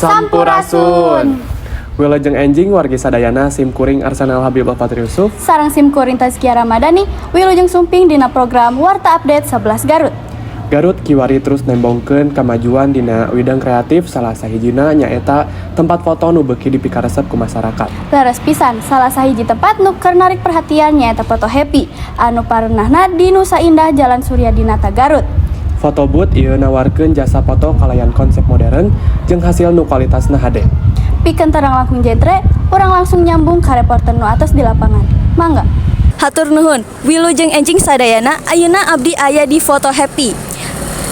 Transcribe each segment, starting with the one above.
Sampurasun. Wilujeng enjing wargi sadayana, sim kuring Arsenal Habib Al Yusuf. Sareng sim kuring Tazkia Ramadhani, wilujeng sumping dina program Warta Update 11 Garut. Garut kiwari terus nembongkeun kamajuan dina widang kreatif, salah sahijina nyaeta tempat foto nu beuki dipikaresep ku masyarakat. Leres pisan, salah sahiji tempat nu keur narik perhatian nyaeta Foto Happy anu parenahna di Nusa Indah, Jalan Surya Dinata, Garut. Foto booth ieu nawarkeun jasa foto kalayan konsep modern jeung hasil nu kualitasna hade. Pikeun terang langkung jentre, urang langsung nyambung ka reporter nu atos di lapangan. Mangga. Hatur nuhun, wilujeng enjing sadayana, ayeuna abdi aya di Foto Happy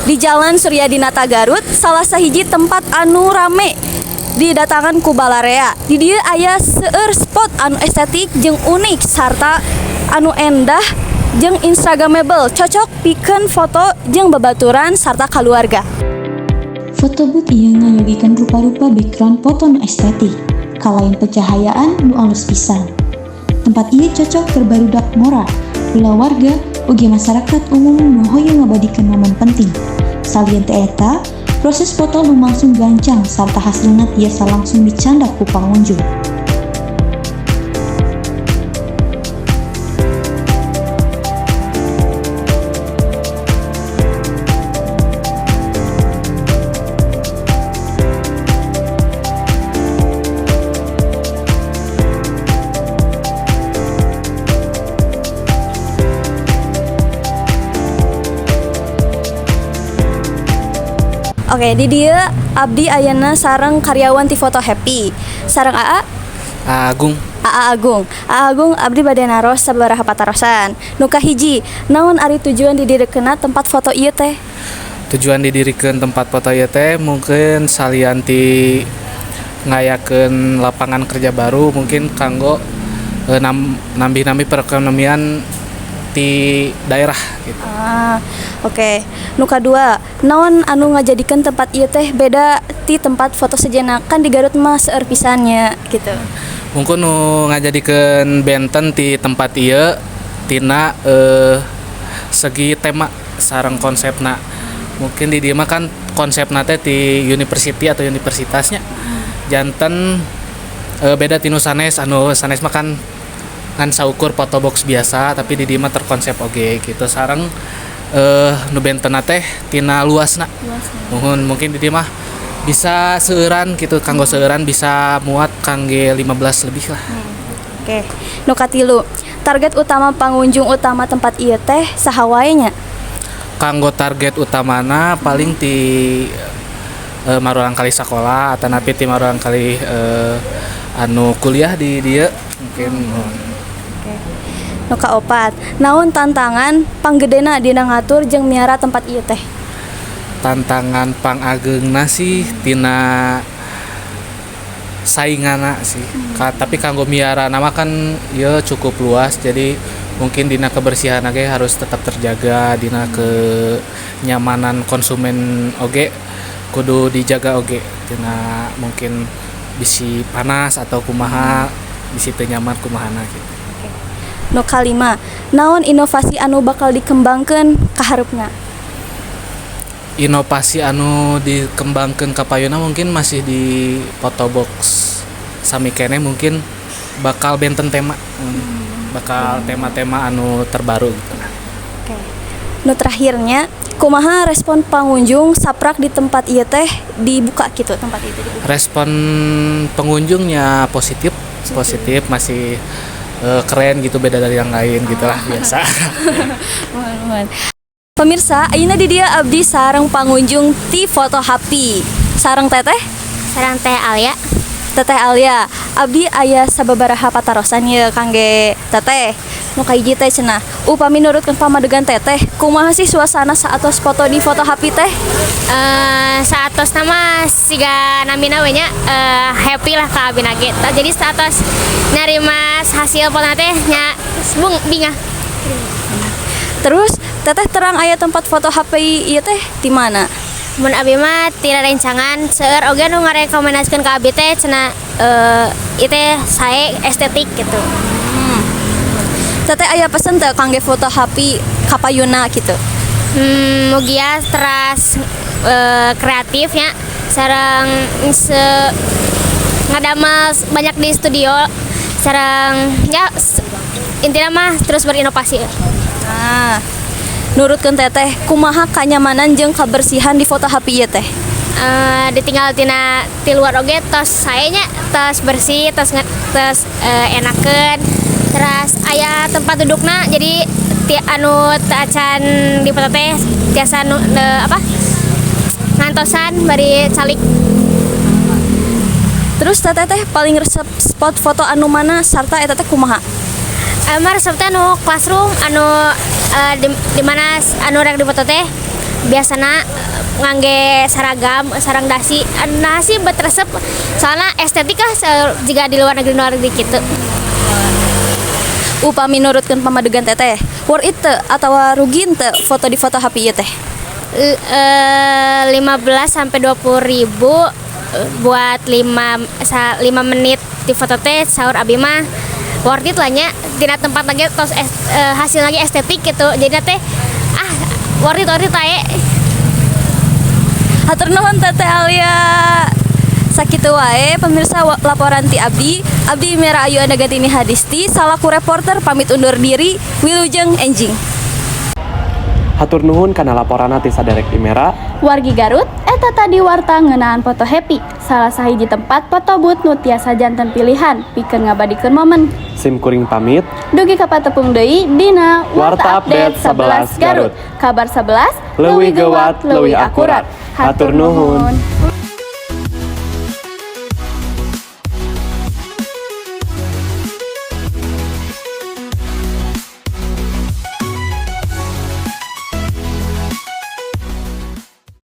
di Jalan Suryadinata, Garut, salah sahiji tempat anu rame didatangan ku balarea. Di dieu aya seueur spot anu estetik jeung unik sarta anu endah jeung instagramable, cocok pikeun foto jeung babaturan sarta keluarga. Foto booth ieu ngayogikeun rupa-rupa background foto nu estetik, kalayan pencahayaan nu alus pisan. Tempat ieu cocok keur barudak ngora, kulawarga, ugi masyarakat umum nu hoyong ngabadikeun momen penting. Salian ti eta, proses foto lumangsung gancang sarta hasilna tiasa langsung dicandak ku pangunjung. Oke, di dieu abdi ayeuna sareng karyawan ti Foto Happy. Sareng AA Agung. AA Agung. AA Agung, abdi bade naros sabaraha patarosan. Nu kahiji, naon ari tujuan didirikeunna tempat foto ieu teh? Tujuan didirikan tempat foto ieu teh mungkin salian ti ngayakeun lapangan kerja baru, mungkin kanggo nambih-nambih perekonomian di daerah gitu. Ah, oke. Nu kadua, naon anu ngajadikeun tempat ieu teh beda ti tempat foto sejenna? Kan di Garut mah seueur pisan nya gitu. Mungkin nu ngajadikeun benten ti tempat ieu tina segi tema sareng konsepna. Mungkin di dieu mah kan konsepna teh ti university atau universitasnya. Janten beda ti nu sanes, anu sanes mah kan ngan saukur foto box biasa, tapi di dieu mah terkonsep oge gitu, sareng nu bentenna teh tina luasna. Muhun, mungkin di dieu mah bisa seueuran gitu, kanggo seueuran bisa muat kangge 15 lebih lah. Oke. Nu katilu, target utama pengunjung utama tempat ieu teh saha wae nya? Kanggo target utamana paling ti marulang kali sekolah atanapi ti marulang kali anu kuliah di dieu mungkin. Nu kaopat, naon tantangan panggedena dina ngatur jeung miara tempat ieu teh? Tantangan pangageungna sih tina saingana sih. Tapi kanggo miara nama kan ieu cukup luas, jadi mungkin dina kebersihan oge harus tetap terjaga, dina kenyamanan konsumen oge kudu dijaga oge, tina mungkin bisi panas atau kumaha, bisi teu nyaman kumahana gitu. Nu kalima, naon inovasi anu bakal dikembangkeun ka hareupna? Inovasi anu dikembangkeun ka payuna mungkin masih di photo box sami keneh, mungkin bakal benten tema, bakal tema-tema anu terbaru gitu lah. Oke. Nu terakhirnya, kumaha respon pengunjung saprak di tempat ieu teh dibuka gitu, tempat itu dibuka? Respon pengunjungnya positif, positif, masih keren gitu, beda dari yang lain gitulah, biasa. Muhun, muhun. Pemirsa, ayeuna di dieu abdi sareng pangunjung ti Foto Happy. Sareng Teteh? Sareng Teh Alia. Teteh Alia, abdi aya sababaraha patarosan ye kangge Teteh. Nu kahiji teh cenah, upami nurutkeun pamadegan Teteh, kumaha sih suasana saatos foto di Foto Happy teh? Saatos nama siga namina we nya, happy lah ka abina ge. Jadi saatos nyarima hasil foto teh nya bung bingah. Terus Teteh terang aya tempat foto Happy ieu teh di mana? Mun abi mah ti rencangan seueur oge nu ngarekomendasikeun ka abi teh cenah ieu teh sae, estetik gitu. Teteh aya pesen teu kangge Foto Happy kapayuna gitu? Mugia teras kreatifnya. Sareng se ngadamal banyak di studio, sareng ya intinya mah terus berinovasi. Nah, nurutkeun Teteh, kumaha kanyamanan jeung kabersihan di Foto Happy ieu teh? Ditinggal tina ti luar oge tos sae nya, tos bersih, tos enakeun, terus aya tempat dudukna, jadi ti anu teu acan di foto teh tiasa nu apa ngantosan bari calik. Terus Teteh teh paling resep spot foto anu mana sarta eta teh kumaha? Mah resep teh anu classroom anu di mana anu rek dipoto teh biasana ngangge saragam sareng dasi. Nah sih bet resep soalnya estetik lah jika di luar negeri gitu. Upami nurutkeun pamadegan Teteh, worth it teu atawa rugi teu foto di Foto Happy ieu teh? 15 sampai 20 ribu buat 5 menit di foto teh, saur abi mah worth it lah nya, tina tempat lagi tos hasil lagi estetik gitu, jadi teh ah worth it, worth it ae. Hatur nuhun, Teteh Alia. Sakitu wae pemirsa laporan ti abdi. Abdi Mera Ayu Andagatini Hadisti salaku reporter pamit undur diri. Wilujeng enjing. Hatur nuhun kana laporanna ti saderek Imera. Wargi Garut, eta tadi warta ngeunaan Foto Happy, salah sahiji tempat foto booth nu tiasa janten pilihan pikeun ngabadikeun momen. Sim kuring pamit. Dugi ka patepung deui dina Warta Update 11 Garut. Kabar 11, Leuwih geuwat, leuwih akurat. Hatur nuhun.